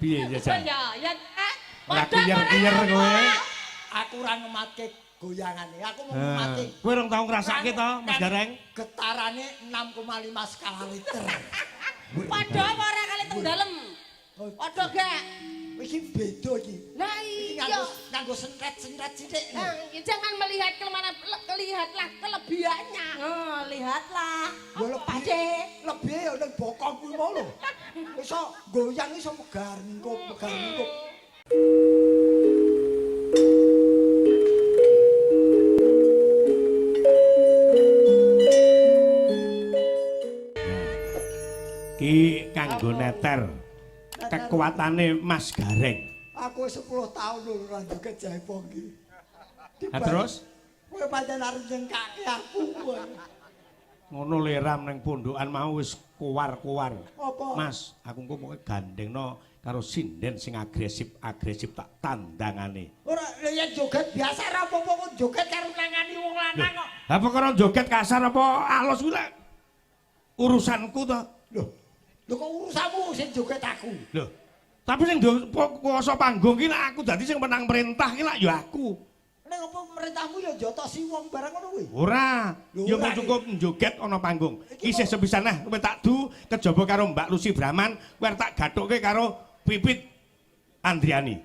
Piye jajal? Ya, ya. Ora kiyer-kiyer kowe. Aku ora ngematke goyangane. Aku mau ngematke. Kowe rong tau ngrasake to, Mas Gareng? Getarane 6,5 skala liter. Padha apa ora kali teng dalem? Padha gak? Iki beda iki. Lah Iki iya. nganggo sentret-sentret sithik. Nah, jangan melihat kelemahan, lihatlah kelebihannya. Oh, lihatlah. Ya lebih. Pak De. Lebih ya ning bokong kuwi mau lho. Iso goyang iso megar mingkup, megar mingkup. Ki kanggo neter kekuatane Mas Gareng. Aku 10 tahun lho ora joget jaipong iki. Lah terus kowe pancen arep nyengkake aku kowe. Ngono leram ning pondokan mau wis kuwar-kuwar. Apa? Mas, aku engko pokoke gandengno karo sinden sing agresif-agresif tak tandangane. Ora lha yen joget biasa ora apa-apa kok joget karo nangani wong lanang kok. Lah perkara joget kasar apa alus kuwi lek urusanku to. Lho, lho kok urusanmu sing joget aku? Lho, tapi sing kuwasa panggung ki lek aku dadi sing menang perintah ki lak ya aku. Ning apa merintahmu ya jotosi wong barang ngono kuwi? Ora, Lho, ya ora mung cukup njoget ana panggung. Iki Isih sepisan nah kowe tak du kejaba karo Mbak Lucy Brahman, kowe arep tak gathukke karo Pipit Andriani.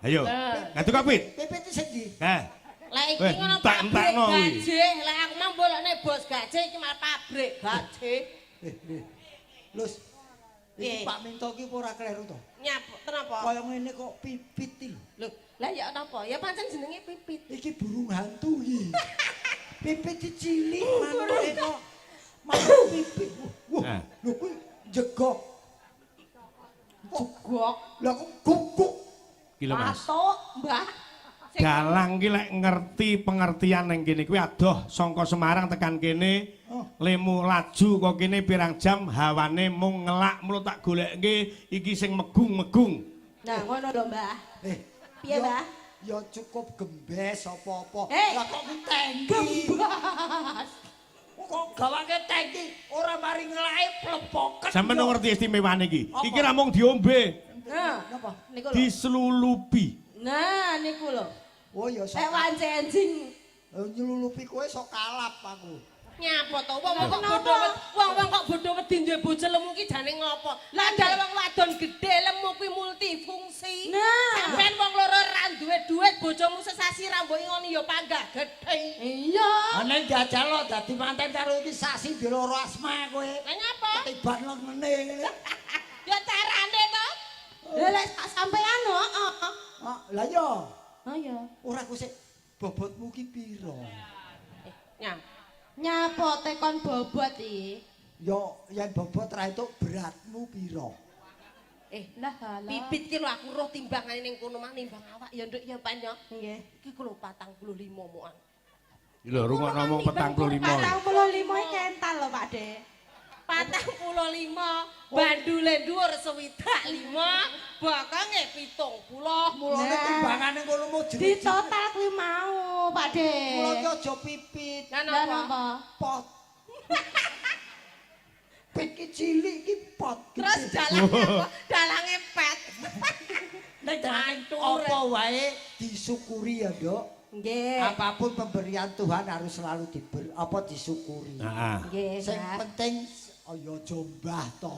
Ayo. Lah kok Pit. Pipit sing ndi? Nah, Lah iki Weh, ngono pabrik entak-entakno kuwi. gajih. Lah aku mau bolokne bos gajih iki malah pabrik gajih. Lus. Iki Piye? Pak Minto ki apa ora kleru to? Nyap, kenapa? Kaya ngene kok pipit iki lho. Lho, lah ya napa? Ya pancen jenenge pipit. Iki burung hantu iki. Pipit iki cilik manuke kok. Manuk pipit. Wah, Nah. lho kuwi jegok. Jegok. Lah kok guguk. iki lho Mas. Patok, Mbah. Sing- Dalang ki lek ngerti pengertian ning kene kuwi adoh saka Semarang tekan kene. Oh. Lemu laju kok kene pirang jam hawane mung ngelak mulo tak golekke iki sing megung-megung. Nah, ngono lho, Mbah. Piye, Mbah? Ya cukup gembes apa-apa. Eh. Lah kok ku tangki. Gembas. Kok gawake tangki ora mari ngelake plepoken. Sampeyan ngerti istimewane iki. Apa? Iki ra mung diombe, Nah, Napa? niku lho. dislulupi. Nah, niku lho. Oh ya sok. Lek wance enjing Nyelulupi kowe sok kalap aku. Nyapa to? Wong-wong kok Kenapa? bodho wong-wong kok bodho wedi duwe bojo lemu ki jane ngopo? Lah dalam wong wadon gedhe lemu kuwi multifungsi. Nah. Sampeyan wong loro ra duwe duit, bojomu sesasi ra mbok ingoni ya panggah gedhe. Iya. Ana jajal lo dadi manten karo iki sasi diloro asma kowe. Lah nyapa? Ketiban lengene ngene. Ya carane to. Lah lek sak sampean heeh. Ah, lah ya. Oh iya. Ora ku sik bobotmu ki pira? Nyam. Nyapa tekon bobot iki? Ya yen bobot ra entuk beratmu pira? Lah halah. Pipit ki lho aku roh timbangane ning kono mah nimbang awak ya nduk ya Pan ya. Nggih. Iki ku lho 45 mokan. Iki lho rungokno mung 45. 45 iki kental lho, Pak De. 45 bandule dhuwur 65 bokonge 70. Mulane Nah. timbangane ngono mu Di jeneng. total kuwi mau, Pak De. Mula ki aja pipit. Lah Lah napa? napa? Pot. Pit ki cilik ki pot. Terus dalange apa? Dalange pet. Nek apa wae disyukuri ya, Nduk. Nggih. Apapun pemberian Tuhan harus selalu diber apa disyukuri. Heeh. Nggih, Sing Mbah. penting oh ya aja mbah to.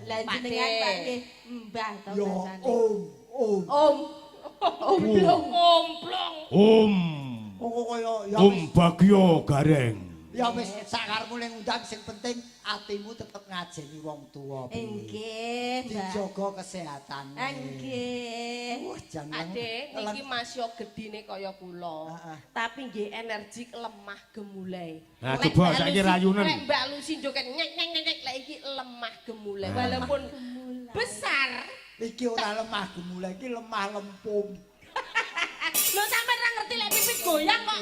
Lah Pak jenengan De. Pak nggih mbah to Ya bahasane. om om. Om. Omblong. Omplong. Om. Kok kaya ya Om wis Bagyo Gareng. ya wis sakarmu ning undang sing penting atimu tetep ngajeni wong tuwa. Nggih, Mbah. Dijaga kesehatane. Nggih. Wah, jangan. Ade, niki Mas yo gedine kaya kula. Heeh. Tapi nggih energik lemah gemulai. Nah, Lek coba Mbak saiki Lucy- rayunen. Lek Mbak Lucy joget nyek nyek nyek nyek, lek iki lemah gemulai. Walaupun besar. Iki ora lemah gemulai, iki lemah lempung. Lho sampean ra ngerti lek pipit goyang kok.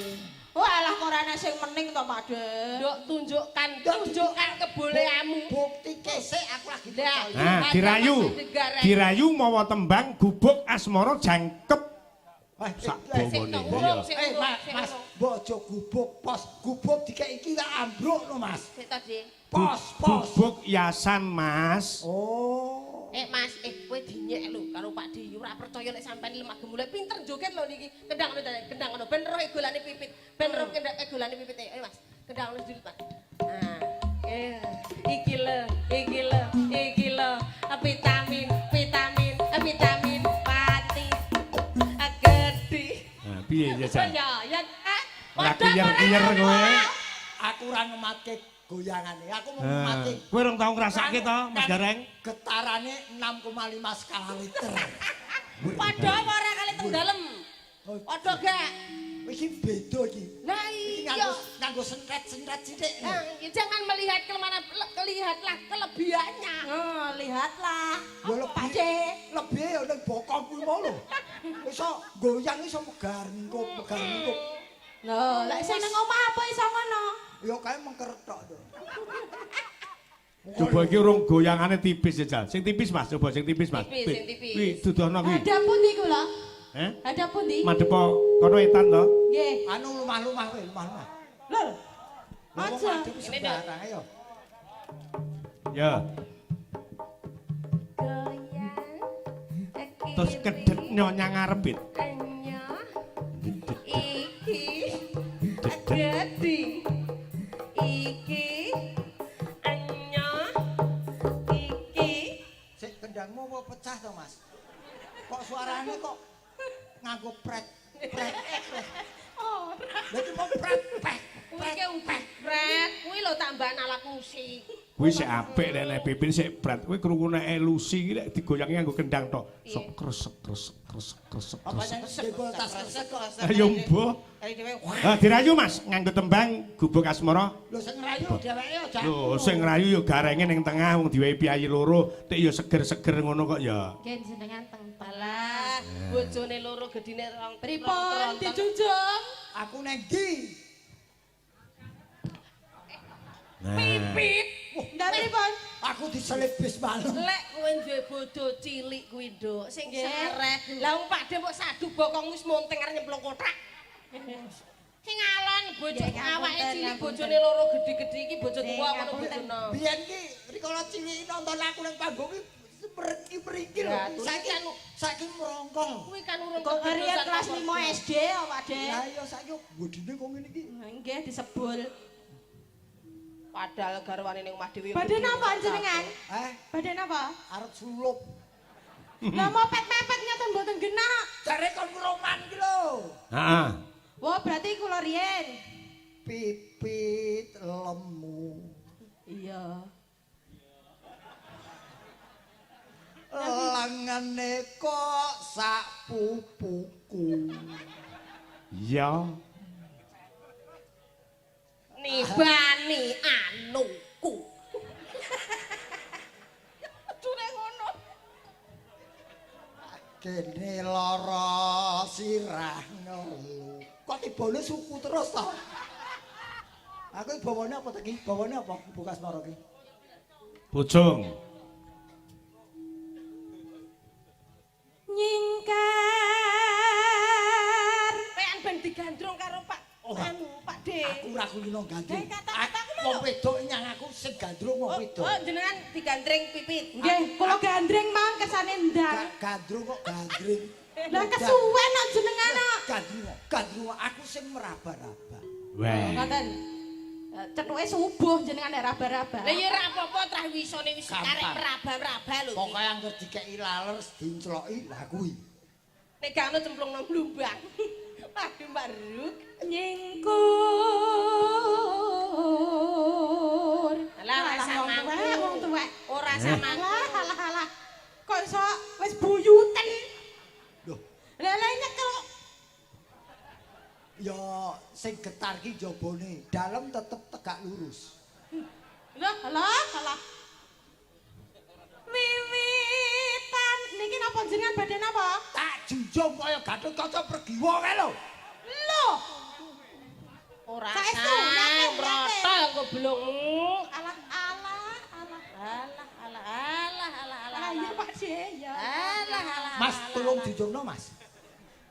Walah kok ora ana sing mening to, Pak De. Nduk tunjukkan, tunjukkan kebolehanmu. Bukti kesek aku lagi Lah. percaya. Nah, dirayu. Dirayu mawa tembang gubuk asmara jangkep sak Sik bawane. to, urung, sik Eh, urung, Mas, sik Mas, urung. mbok aja gubuk pos, gubuk dikek iki tak ambruk no, Mas. Sik to, Dik. Pos, pos. Gubuk yasan, Mas. Oh. Mas, kowe dinyek lho karo Pak De, ora percaya nek sampean lemah gemulai pinter joget lho niki. Kendang ngono kendang ngono ben roh egolane pipit. Ben roh kendang egolane pipit. Ayo Mas, kendang ngono dulu, Pak. Nah, iki lho, iki lho, iki lho, vitamin, vitamin, vitamin pati. Gede. Nah, piye jajal? Ya, ya. Ora kiyer-kiyer kowe. Aku ora ngematke goyangane. Aku mau Nah, ngematke kowe rong tau ngrasake to, Mas Gareng? Getarane 6,5 skala liter. Padha apa ora kali teng dalem? Padha gak? Iki beda iki. Lah Iki iya. nganggo nganggo sentret-sentret sithik. Eh, jangan melihat kelemahan, lihatlah kelebihannya. Oh, lihatlah. Ya lebih, Pak De. lebih ya ning bokong kuwi mau lho. Iso goyang iso megar mingkup, megar mingkup. Lho, lek sing nang omah apa iso ngono? Ya kae mengkeret tok to. Coba iki urung goyangane tipis jajal. Sing tipis Mas, coba sing tipis Mas. Tipis, sing tipis. Kuwi dudohno kuwi. Hadap pundi kula? Eh? Hadap pundi? Madhepo kono etan to? Nggih. Anu lumah-lumah kowe, lumah-lumah. Lho. Lho wong Aja. madhep sembarang ayo. Ya. Goyang. Terus kedhet nyonya ngarep it. Iki gede. Iki anyo. Iki Sik kendangmu apa pecah to, Mas? Kok suarane kok nganggo pret pret pret. ora. Lha iki mau pret peh. Kuwi ke udah pret, kuwi lho tambahan alat musik. Kuwi sik apik nek nek pipin sik pret. Kuwi krungu nek Lucy iki nek digoyangi nganggo kendang tok. Sok kresek kresek kresek kresek Apa kresek. yang jebol tas kresek kok. Ayo mbuh. Ah dirayu Mas nganggo tembang Gubuk Asmara. Lho sing ngrayu dheweke aja. Lho sing ngrayu ya garenge ning tengah wong diwehi piyayi loro, tik ya seger-seger ngono kok ya. Nggih jenengan teng Alah, bojone loro gedine rong. Pripun dijunjung? Aku neng ndi? Nah. Pipit. Ndak pripun? Aku diselip bis malam. Lek kowe duwe bojo cilik kuwi, Nduk, sing Nggih. sereh. Lah wong Pak De mbok sadu bokong wis monteng arep nyemplung kothak. Sing alon bojo Nggih, ngapunten, awake cilik ngapunten. bojone loro gedhe-gedhe iki bojo Nggih, tuwa ngono ngapunten. bojone. Biyen ki rikala cilik nonton aku nang panggung ki meriki-meriki lho. Ya, tuh, Saiki kan- saiki merongkol. Kuwi kan urung Kok riyen kegedosan kelas apa. 5 SD ya, Pak De. Lah iya saiki bodine kok ngene iki. Nggih disebul. Padahal garwane ning omah dhewe. Badhe napa jenengan? Eh, Badhe napa? arep sulup. Lah mopet-mepet nyata mboten genah. Jare kon roman ki lho. Heeh. Wah, berarti kula riyen. Pipit lemu. Iya. Lengene kok sak pupuku. Iya. Nibani anuku. Jure ngono. Kene lara sirah ngelu. Kok tibane suku terus to? Aku bawane apa ta ki? Bawane apa Ibu Kasmara ki? Bojong. Nyingkar. Pean ben digandrung karo Pak Ora. anu Pak De. Aku ora kulino gandrung. Eh, kata-kataku Aku- Wong wedok nyang aku sing gandrung wong Oh, wedok. oh, jenengan digandreng pipit. Nggih, kula gandreng mawon kesane ndang. Gandrung kok gandring. Lah kesuwen kok jenengan kok. Gandrung, gandrung aku sing meraba-raba. Weh. Ngoten. Cethuke subuh jenengan nek raba-raba. Lah ya ora apa-apa trah wisone wis Gampang. karek meraba-raba lho. Pokoke angger dikeki laler dincloki lah kuwi. Nek gak ono cemplung nang blumbang. Waduh Mbak Ruk. Nyingkur. Alah, ora Alah, wong sama tuwek, wong tuwek. Ora sama. Alah, alah, alah. Kok iso wis buyuten. Loh, Lah lah nyekel. ya sing getar ki jabone, dalem tetep tegak lurus. Lah, alah, alah. Wiwitan niki napa jenengan badhe napa? Tak junjung kaya Gatotkaca Pergiwa kae lho. Lho, Ora Saestu, yakin, mrotol goblokmu. alah, alah, alah. Alah alah alah alah alah. Lah iya Pak De, ya. Alah alah. Mas tolong junjungno, Mas.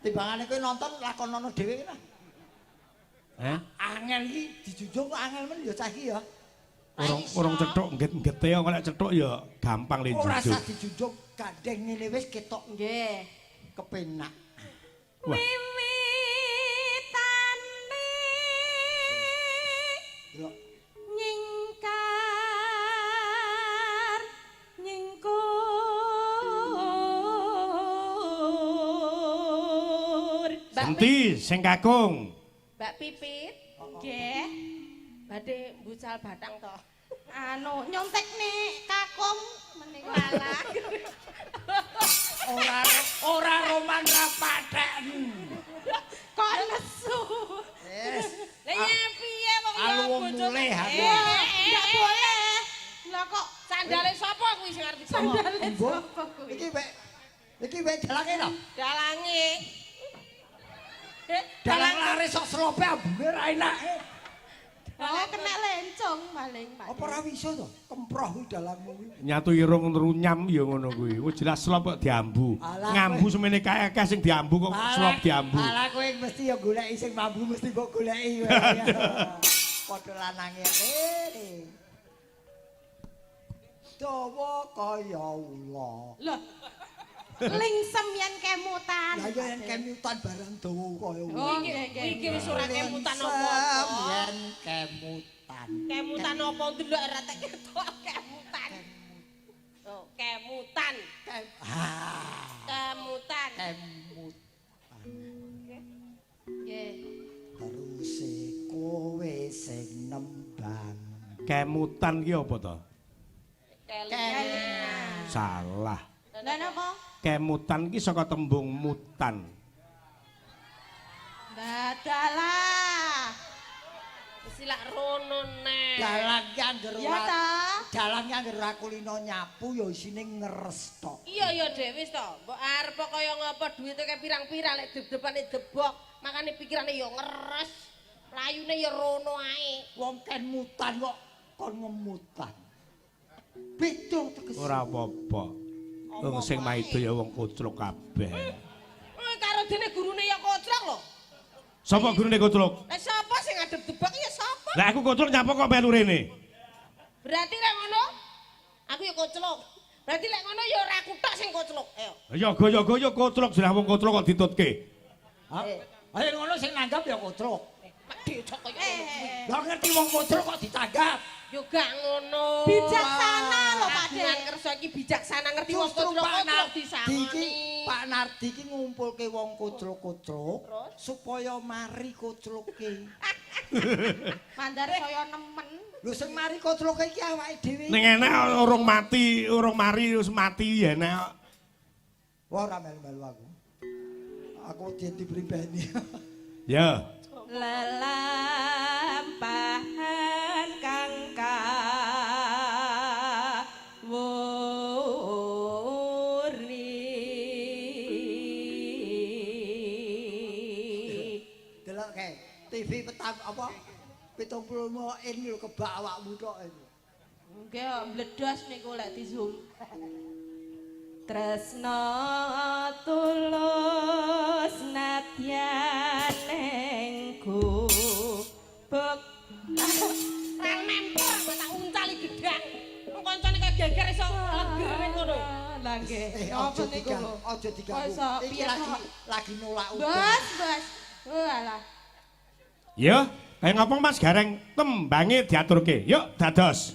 Timbangane kowe nonton lakonono dhewe ki lah. Hah? Angel iki dijunjung kok angel men ya cah iki ya. Urung cethuk ngget-nggete kok nek cethuk ya gampang le Ora junjung. usah dijunjung, gandeng ngene wis ketok Nggih. kepenak. Wah. Wiwitane Delok. nyingkar nyingkur. Mbak Senti sing kakung. Mbak Pipit, Nggih. badhe mbucal batang to. Anu nyontek nih kakung menika. Walah. Ora ora roman ra patheken. Kok nesu. Wis. Lah ya piye wong ya Alu bojone. mulih aku. Enggak boleh. Lah kok Sandale sapa kuwi sing arep digawa? sandale Mbok, sapa kuwi? Iki wek iki wek dalange to. Dalange. Dalang laris sok slope ambune ra enak. Oh, kena lencong paling, Pak. Apa ora iso to? Kemproh kuwi dalangmu kuwi. Nyatu irung runyam ya ngono kuwi. Wis jelas slop kok diambu. Alah, Ngambu semene kae akeh sing diambu kok slop diambu. Alah kowe mesti ya goleki sing mambu mesti mbok goleki kowe. Padha lanange rene. Dawa kaya ula. Loh. Lingsem yen kemutan. Lah ya yen kemutan barang dawa kaya ula. Oh, nggih, nggih. Iki wis ora kemutan Lingsem apa-apa. Yen kemutan. Kemutan apa ndelok ora tak ketok kemutan. Oh, kemutan. Kem ah, Kemutan. kemutan. Nggih. Terus kowe sing nembang. Kemutan ki apa to? Kelingan. Salah. Lah napa? Kemutan ki saka tembung mutan. Dadalah. Mesti lak rono neh. Dalang ki angger Ya ora ta? dalang ki angger ora kulino nyapu ya isine ngeres tok. Iya ya Dek wis to. Mbok arep kaya ngapa duwite kayak pirang-pirang lek dep-depane debok, makane pikirane ya ngeres. Layune ya rono ae. Wong ken mutan kok kon ngemutan. Beda tegese. Ora apa-apa. Wong sing maido ya wong koclok kabeh. Eh karo dene gurune ya koclok lho. Sapa gurune koclok? Lah sapa sing ngadep debok ya sapa? Lah aku koclok nyapa kok melu rene? Berarti lek ngono aku ya koclok. Berarti lek ngono ya ora aku tok sing koclok. Ayo. Ya goyo-goyo koclok jelas wong koclok kok ditutke. Ha? Ayo ngono sing nanggap ya koclok. Pak Dek kaya ngono kuwi. Lah ngerti wong koclok kok ditanggap. Yo gak ngono. Bijaksana lho Pak Kagungan Dek. kersa iki bijaksana ngerti wong Justru koclok Pak koclok Nardi iki disangoni. Pak Nardi iki ngumpulke wong koclok-koclok Terus? supaya mari kocloke. Mandar saya nemen. Lho sing mari kocloke iki awake dhewe. Ning enek urung mati, urung mari wis mati ya enek. Wah ora melu-melu aku. Aku diberi-beni. Ya. Lelampahan kang kawurni. Delok kae, TV petang apa? 75 in lho kebak awakmu tok itu. Nggih, mbledos niku lek di Zoom. Tresno tulus nadyan ing gubuk. Rang nempel tak uncali gedang. Wong kancane kaya geger iso leger ning ngono. Lah nggih. Eh, Apa aja niku? diganggu, aja diganggu. Kok iso Iki piye lagi kok? lagi nolak udan. Bos, bos. Walah. Ya, kaya ngapa Mas Gareng tembange diaturke. Yuk dados.